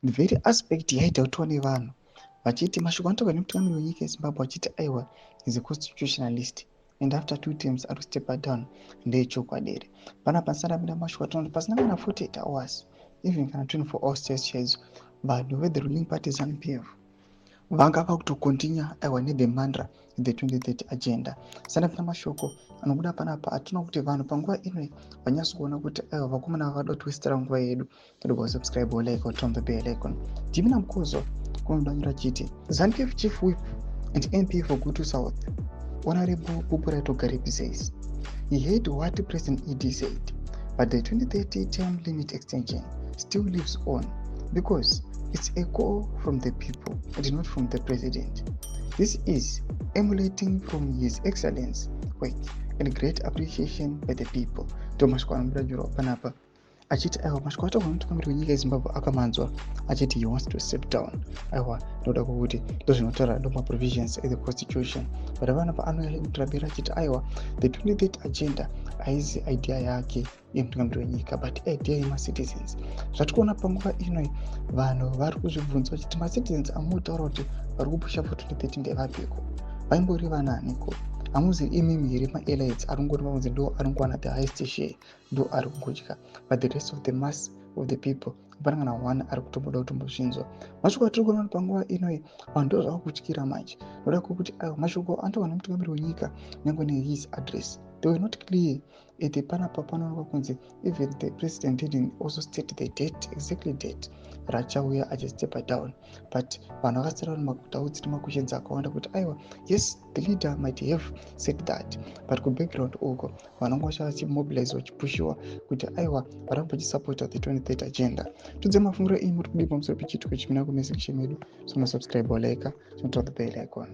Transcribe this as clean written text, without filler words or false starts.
The very aspect yaitautwa nevanhu vachiti mashoko anotaurwa nemutungamiri wenyika yeZimbabwe achiti aiwa, is a constitutionalist and after two terms ari kustepa down, ndeyechokwadi here? Panapa ndisandapinda mashoko atinoona, pasina kana 48 hours, even kana 24 hours chaidzo chaidzo, vanhu vethe ruling party ZANU PF vanga vakutocontinue aiwa nethe mantra, the 2030 agenda. Sandapinda mashoko anobuda panapa, atinoona kuti vanhu panguva ino vanyatso kuona kuti aiwa, vakomana vada kutiwastera nguva yedu. Toda kusubscribe, like, turn the bell icon. Ndimina Mukozo kunodanyura chiti ZANU PF chief whip and MP for Gutu South, Honorable Pupurai Togarepi, says he heard what President ED said, but the 2030 term limit extension still lives on because it's a call from the people and not from the president. This is emulating from His Excellence work and great appreciation by the people. Ndo mashoko anobuda panapa achiti aiwa, mashoko ataurwa nemutungamiri wenyika yeZimbabwe akamanzwa achiti he wants to step down. Aiwa, ndoda kwokuti ndozvinotaura, ndo maprovisions ethe constitution, but vanapa anotirambira achiti aiwa, the 2030 agenda haizi idea yake yemutungamiri wenyika, but idea yemacitizens. Zvatiri kuona panguva inoi, vanhu vari kuzvibvunza vachiti macitizens amutaura kuti vari kupusha for 2030 ndevapiko? Vaimbori vananiko? Hamuzi imimi here maelites ari kungori makunzi ndo ari kungowana the highest share, ndo ari kungodya, but the rest of the mass of the people hapana kana one ari kutomboda kutombozvinzwa? Mashoko atiri kuona panguva inoi, vanhu ndo zvava kutyira manje, noda kwekuti aiwa, mashoko anotaurwa nemutungamiri wenyika nyange nehis address, they were not clear. Ete panapa panoonekwa kunzi even the president didn't also state the date, exactly date rachauya achistepa down, but vanhu vakasara vari madoubts nemaquestions akawanda kuti aiwa, yes, the leader might have said that, but kubackground uko vanhu vanga vachimobilize, vachipushiwa kuti aiwa, varamba vachisupporta the 2030 agenda. Tudze mafungiro enyu, muri kudii pamusoro pechiitiko chimina kumasection medu? So masubscribe, like, turn the bell icon.